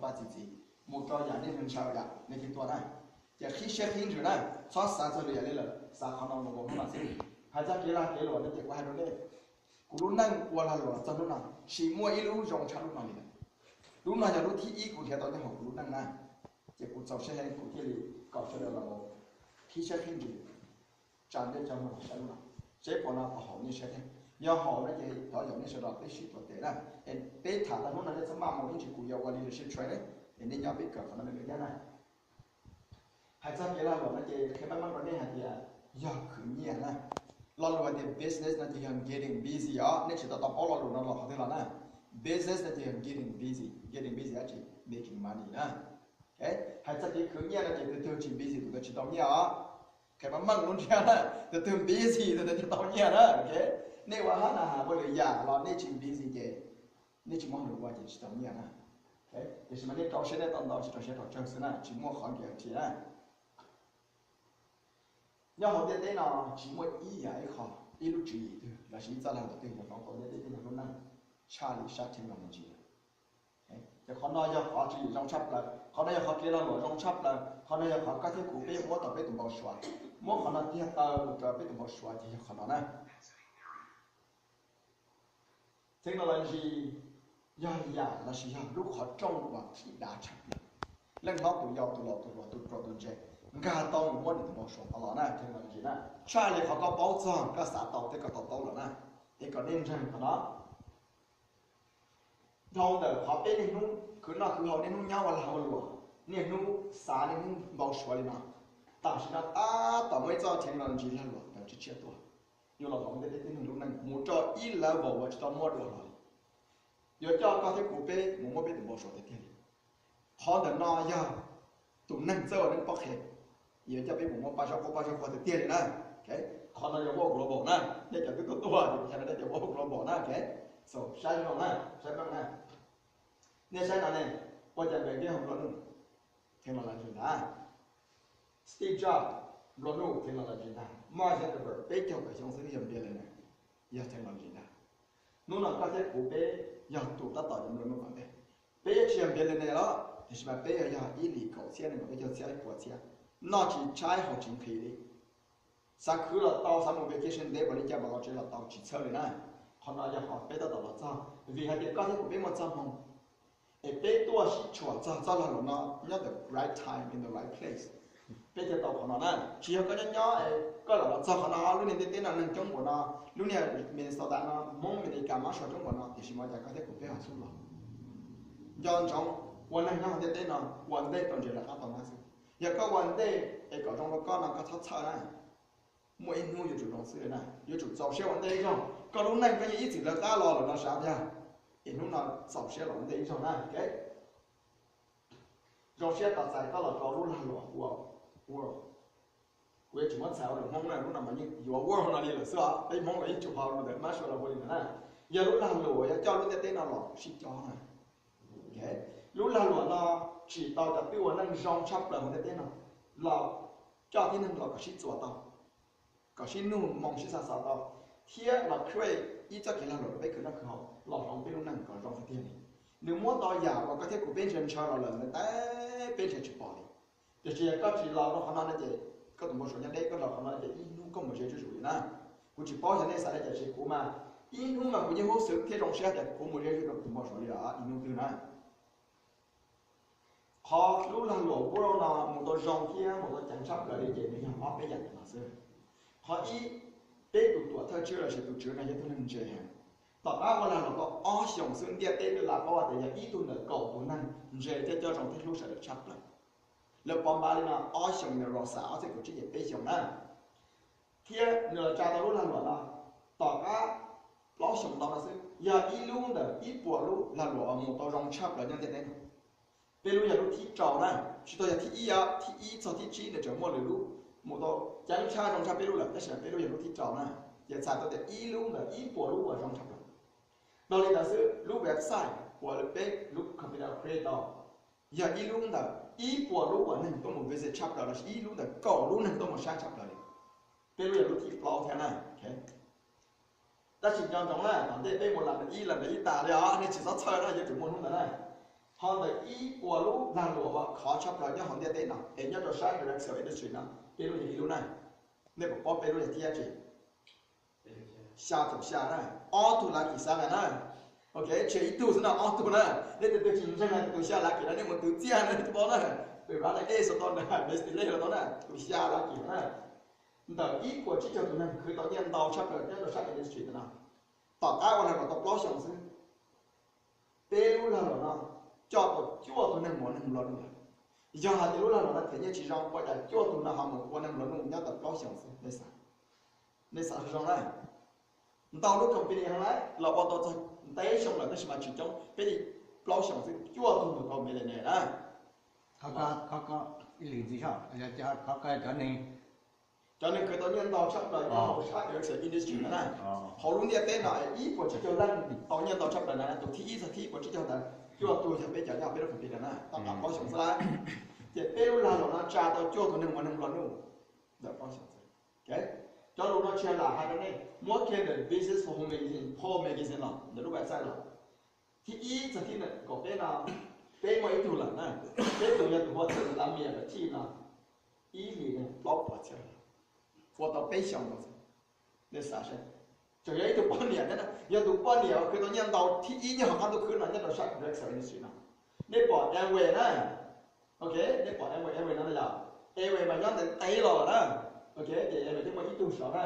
pab txi txiv, mus rau yam nej ntshaw yam nej thiaj tuaj na. Ces qhib siab qhib ntsws na, txhob xav txog lwm yam li lawm, xav qhov no mus nkaus hnub no xwb. Hais txog kev lag kev luam no ces kuv hais rau nej, kuv lub neej ua lag luam txog hnub no tsis muaj ib lub zoo tshaj lub no li lawm. Lub no yog lub thib ib kuv nrhiav tau nyob hauv kuv lub neej na. Ces kuv txaus siab heev kuv thiaj li kom sawv daws los qhib siab qhib ntsws, tsa ntsej tsa muag los saib lub no, seb puas no tau haum nej siab thiab. Yog haum no ces thov yaum nej sawv daws peb sib tuav tes na. Es peb tham tau hnub no nej txhob maj mus ib ntsis kuv yuav ua leadership training, es nej nyob peb kawm qhov no me me thiab na. Hais txog kev lag luam no ces qhia meej meej rau nej hais tias yog khwv nyiaj na. Lo lus hais tias business no ces yog getting busy os, nej tsis tau tau paub lo lus no los qhov twg los na. Business no ces yog getting busy, getting busy dab tsi, making money na. Hais txog kev khwv nyiaj no ces tus twg tsis busy tus ntawd tsis tau nyiaj os. Qhia meej meej lub ntsiab na, tus twg busy tus ntawd tsis tau nyiaj na. Nej ua hab na has ua lwm yam los nej tsis busy ces nej tsis muaj hauj lwm ua ces tsis tau nyiaj na. Tiam sis mas nej rau siab nej tau ntau, tsis rau siab rau tsawg xwb na, tsis muaj qhov guarantee na. Nyob hauv ntiaj teb no tsis muaj ib yam ib qho, ib lub tswv yim twg lossis ib txoj lag luam twg yuav hloov tau ntiaj teb tej no lub neej tshaj li sab technology lawm. Ces qhov no yog qhov tswv yim zoo tshaj plaws, qhov no yog qhov kev lag luam zoo tshaj plaws, qhov no yog qhov koj thiab kuv peb yuav muab tau peb tus npau suav, muab qhov no tiag taw mus rau peb tus npau suav ces yog qhov no na. Technology yog yam lossis yog lub qhov rooj uas thim dav tshaj plaws. Leej hlob tus yau tus laus tus hluas tus ruam tus ntse nkag tau mus muab nws tus npau suav tau los na, technology na. Tshaj li qhov koj paub txog, koj xav tau thiab koj to taub lawm na. Es kom nej ntseeg qhov no. Dhau ntawm qhov peb niaj hnub khwv noj khwv haus, niaj hnub nyob ua lag ua luam, niaj hnub xav niaj hnub npau suav li no, tam sim no tab tom muaj ib txoj technology lag luam ntawd tshiab tshiab tuaj, yuav los hloov ntiaj teb tej neeg lub neej mus rau ib level uas tsis tau muaj dua los li. Yuav coj koj thiab kuv peb mus muab peb tus npau suav tiag tiag li. Qhov ntawm no yog tus neeg txawj ua neeb pob qhe, yuav coj peb mus muab paj zaub qaub paj zaub qhuav tiag tiag li na. Qhov no yog world global na, nej cov twb tuaj tuaj ces kuv hais no nej cov world global na. So saib zoo na, saib meej na. Nej saib no ne, ua cas Bill Gates ho nplua nuj, technology ntag. Steve Jobs nplua nuj, technology ntag. Mark Zuckerberg peb caug tawm xyoo xwb yog billionaire, yog technology ntag. Hnub no koj thiab kuv peb yog tus tab tom yuav nplua nuj tom ntej. Peb yuav tsis yog billionaire los tiam sis mas peb yog ib lim kaum txhiab nees nkaum peb caug txhiab ib puas txhiab, noj tsis tshaib haus tsis nqhis li. Xav khwv los tau, xav mus vacation ntev npaum li cas mas los tsev los tau, tsis txhawj li na. Qhov no yog qhov peb tab tom los txog vim hais tias koj thiab kuv peb muaj txoj hmoo es peb tuaj sib tshuam txog txoj lag luam no nyob the right time in the right place. Peb thiaj tau qhov no na. Tsis yog koj nyob nyob es koj lam los txog qhov no, lub niag ntiaj teb no neeg coob npaum no, lub niag Minnesota no Hmoob Amelikas mab sua coob npaum no, tiam sis mas cas koj thiab kuv peb ho xub los. Nco ntsoov, ua neeg nyob hauv ntiaj teb no ua ntej tau ntses lawv qab tau nab xwb. Yog koj ua ntej es kom zoo rau koj no koj txhob txhawj na. Muaj ib hnub yuav tsum zoo xwb na, yuav tsum txaus siab ua ntej ib zaug. Koj lub neej koj yeej ib txwm lawv qab los lawm no sav tiag, es hnub no txaus siab los ua ntej ib zaug na. Zoo siab tos txais koj los rau lub lag luam ua world. Kuv yuav tsis muab txhais ua lwm Hmoob na, lub no mas yeej yuav world no li lawm xwb os, peb Hmoob los yeej tsis ho ua ntawm mab sua los ua li ntawd na. Yog lub lag luam yog coj lub ntiaj teb no los sib coj na. Lub lag luam no tsim tau cov twj ua neej zoo tshaj plaws hauv ntiaj teb no los coj tib neeg los kom sib txuas tau, kom sib nug moo sib xa xov tau, thiab los create ib txoj kev lag luam rau peb khwv noj khwv haus los hloov peb lub neej kom zoo tiag tiag li. Nws muab tau yam uas koj thiab kuv peb ntshaw ntshaw los lawm ntawd, peb ntshaw tsis pom li. Tiam sis yog koj tsis los rau qhov no no ces koj tus npau suav nyob deb, koj los qhov no ces ib hnub koj mus ze zuj zus li na. Kuv tsis paub xyov nej xav li cas, tiam sis kuv mas ib hnub mas kuv yeej hnub xwb thiab zoo siab tias kuv mus ze zuj zus rau tus npau suav li lawm ib hnub twg na. Qhov lub lag luam world no mus tau zoo thiab mus tau ceev tshaj plaws li ces nws yog ob peb yam ntawm no xwb. Qhov ib, peb tus tuam thawj tswj lossis tus tswv no yog tus neeg ntse heev. Tom qab ua lag luam tau ob xyoos xwb ntiaj teb twb la paub tias yog ib tug ntawm kaum tus neeg ntse thiab coj zoo thiab hlub sawv daws tshaj plaws. Lawv pov npav li no, ob xyoos nws los xam ob txhiab kaum tsib yim peb xyoos na. Thiab nws los tsa tau lub lag luam no tom qab plaub xyoos ntau no xwb, yog ib lub ntawm ib puas lub lag luam uas mus tau zoo tshaj plaws nyob ntiaj teb no. Peb lub yog lub thib rau na, tsis tau yog thib ib, thib ib txog thib tsib nws tseem muaj lwm lub mus tau ceev tshaj zoo tshaj peb lub lawm, tab sis peb lub yog lub thib rau na. Ces txhais tau tias ib lub ntawm ib puas lub uas zoo tshaj plaws. Dhau li ntawd xwb, lub website uas peb lub computer create tau yog ib lub ntawm ib puas lub uas neeg tuaj mus visit tshaj plaws lossis ib lub ntawm kaum lub neeg tuaj mus saib tshaj plaws li. Peb lub yog lub thib plaub thiab na. Tab sis nco ntsoov na, tom ntej peb mus lam ntawm ib lam ntawm ib tas li os, nej tsis txhob txhawj na, yuav tsum muaj hnub ntawd na. Ho ntawm ib puas lub lag luam uas khov tshaj plaws nyob hauv ntiaj teb no es nyob rau sab direct sale industry no, peb lub yog ib lub na. Nej puas paub peb lub yog thib dab tsi? Xya caum xya na, ob tug lucky seven na. Ok, tsis ib tug xwb no, ob tug na. Nej tus twg tsis ntseeg tus xya lucky no nej mus twv txiaj na, nej paub na. Tus Rana Ace los tau na, Messi los tau na, tus xya lucky na. Ntawm ib puas tsib caug tus neeg khwv tau nyiaj ntau tshaj plaws nyob rau sab industry ntawm no, tom qab ua lag luam tau plaub xyoos xwb, peb lub lag luam no coj tau cuaj tus neeg mus ua neeg nplua nuj lawm. Yog hais tias lub lag luam no them nyiaj tsis zoo, ua cas cuaj tus no ho mus ua neeg nplua nuj nyob tau plaub xyoos xwb? Nej xav zoo na. Ntau lub company heev lawm los ua tau txog ntev xyoo lawm tab sis mas tsis coob, peb li plaub xyoos xwb cuaj tus mus tau millionaire na. Cov neeg khwv tau nyiaj ntau tshaj plaws nyob hauv sab electronic industry no na, hauv lub ntiaj teb no ib puas tsib caug leej tau nyiaj ntau tshaj plaws na, tus thib ib txog thib ib puas tsib caug ntawd cuaj tus yog peb cov nyob peb lub company na, tau plaub xyoos xwb lawm. Ces peb lub lag luam no tsa tau cuaj tus neeg ua neeg nplua nuj ntawm plaub xyoos xwb. Cov lus no tsis yog lam hais rau nej, muab kiag ntawm Business for Home Magazine, Home Magazine los ntawm lub website los, thib ib txog thib nees nkaum peb no, peb muaj ib tug lawm na, peb tus yog tus hu ua Lam Mias lawm thij no, ib hlis nees plaub puas txhiab, ua tau peb xyoos no xwb. Nej xav seb, tseem yog ib tug poj niam thiab na, yog tus poj niam uas khwv tau nyiaj ntau thib ib nyob hauv qab ntuj khwb no nyob rau sab direct sale industry no. Nej pom Amway na, ok, nej pom Amway, Amway no yog, Amway mas nyob ntev ntev los na, ok, ces Amway twb muaj ib tug sov na,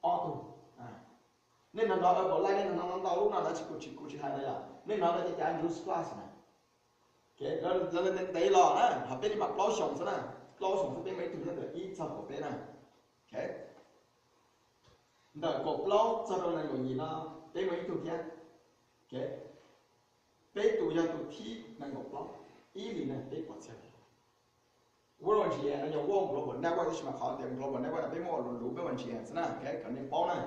ob tug. Nej hnov hnov Herbalife, nej hnov hnov ntau lub no na, tsis, kuv tsis, kuv tsis hais no yog nej hnov no ces cas Juice Plus na. Lawv ntev los na, ho peb li mas plaub xyoos xwb na, plaub xyoos xwb peb muaj ib tug nyob ntawm ib txog kaum peb na. Ntawm kaum plaub txog rau nees nkaum yim no, peb muaj ib tug thiab. Peb tus yog tus thib nees nkaum plaub, ib hlis nees peb puas txhiab. World G M no yog World Global Network tab sis mas qhov tias Global Network no peb muab ua luv luv peb ua G M xwb na, kom nej paub na.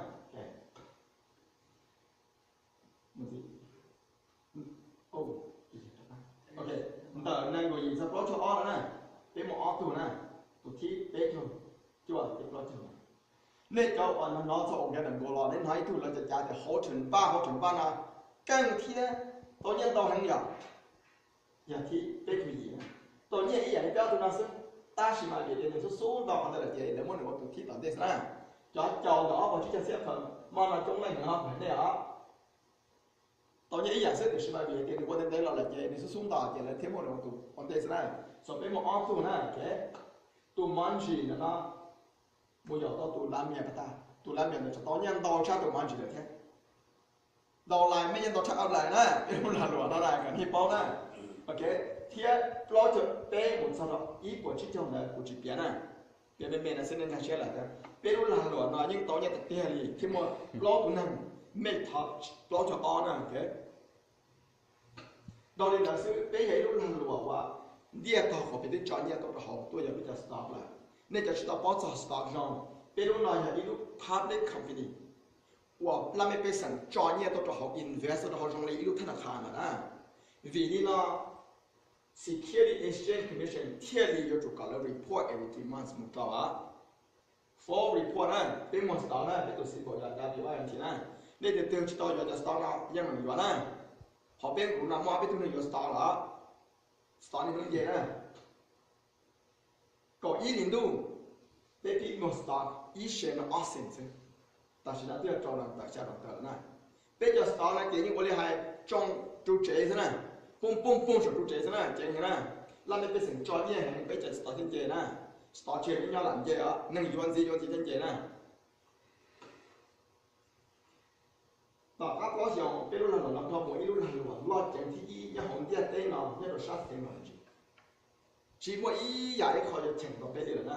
Ntawm nees nkaum yim txog plaub caug ob no na, peb muaj ob tug na, tus thib peb caug cuaj thiab plaub caug. Nej cov uas hnov txog Organic Gold los nej hnov ib tug lawv cov cav tias Houghton Buffett, Houghton Buffett no keej thiab tau nyiaj ntau heev yom. Yog thib peb caug yim, tau nyiaj ib yam li peb ob tug no xwb, tab sis mas vim tias nws xub xub ntau qhov ntawd lawm ces lawv muab nws ua tus thib tom ntej xwb na. Cov caum ntawm ob puas tsib caug txhiab phaum maj no coob leej heev no nej os. Tau nyiaj ib yam xwb tiam sis mas vim tias nws ua ntev ntev los lawm ces nws xub xub ntau ces lawv thiaj muab nws ua tus ua ntej xwb na. Xav peb muaj ob tug na, tus Mungie ntawm no mus yaum tau tus Lam Mias pas tas, tus Lam Mias ntawd tseem tau nyiaj ntau tshaj tus Mungie lawm thiab. Ntau lais, muaj nyiaj ntau tshaj Lam Mias na, peb lub lag luam no na kom nej paub na. Ok, thiab plaub caug peb mus txog rau ib puas tsib caug ntawd kuv tsis piav na, piav me me no xwb nej nkag siab lawm tias peb lub lag luam no yeej tau nyiaj tiag tiag li thiab muaj plaub tus neeg mej thov plaub caug ob na. Dhau li ntawd xwb peb yog ib lub lag luam uas ntiaj tog qhov peb twb tso nyiaj tuaj rau hauv tuaj yog peb cov stock lawm. Nej cov tsis tau paub txog stock zoo, peb lub no yog ib lub public company uas laj mej pej xeem tso nyiaj tuaj rau hauv, invest tuaj rau hauv zoo li ib lub thab na qha ntawd na. Vim li no Security Exchange Commission thiaj li yuav tsum kom lawv report every three months mus rau a full report na. Peb muag stock na, peb tus symbol yog W I N T na. Nej tus twg tsis tau yuav cov stock no yeej meem yuav na. Qhov peb ua no muaj peb tug neeg yuav stock lawm, stock nej hnub nce na. Kaum ib hlis ntuj peb pib muag stock ib share no ob cent xwb. Tam sim no twb yog rau dollar, xya dollar lawm na. Peb cov stock no ces yeej ua li hais tsoo ru tsev xwb na, pooj pooj pooj saum ru tsev xwb na, ceev heev na. Laj mej pej xeem tso nyiaj heev peb cov stock thiaj nce na. Stock tsis yog nyob lam nce os, neeg yuav ntxiv yuav ntxiv thiaj nce na. Tom qab plaub xyoos peb lub lag luam no dhau mus ib lub lag luam loj ceev thib ib nyob hauv ntiaj teb no nyob rau sab technology. Tsis muaj ib yam ib qho yuav cheem tau peb li lawm na.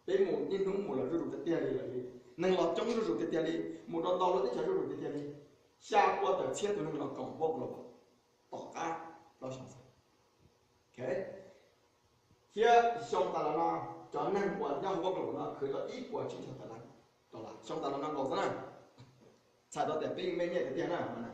Peb mus niaj hnub mus los zuj zus tiag tiag li lawm li. Neeg los coob zuj zus tiag tiag li, mus rau ntau lub teb chaws zuj zus tiag tiag li. Xya pua tawm txhiab tus neeg los koom World Global tom qab plaub xyoos xwb. Thiab xyoo tas los no cov neeg uas nyob hauv World Global no khwv tau ib puas tsib caug tawm leej. Xyoo tas los no nkaus xwb na, txhais tau tias peb yeej me nyiaj tiag tiag na.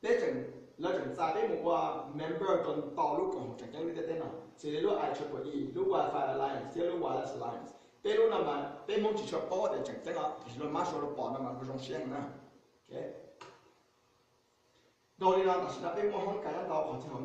Peb tseem, lawv tseem txais peb mus ua member rau ntau lub koom haum tseem ceeb lub ntiaj teb no, xws li lub I triple E, lub Wi-Fi Alliance thiab lub Wireless Alliance. Peb lub no mas peb Hmoob tsis tshua paub tias tseem ceeb os, tiam sis luag mab suav luag pom no mas luag zoo siab na. Zoo li no tam sim no peb muaj hoob kas nyob tau qhov chaw hauv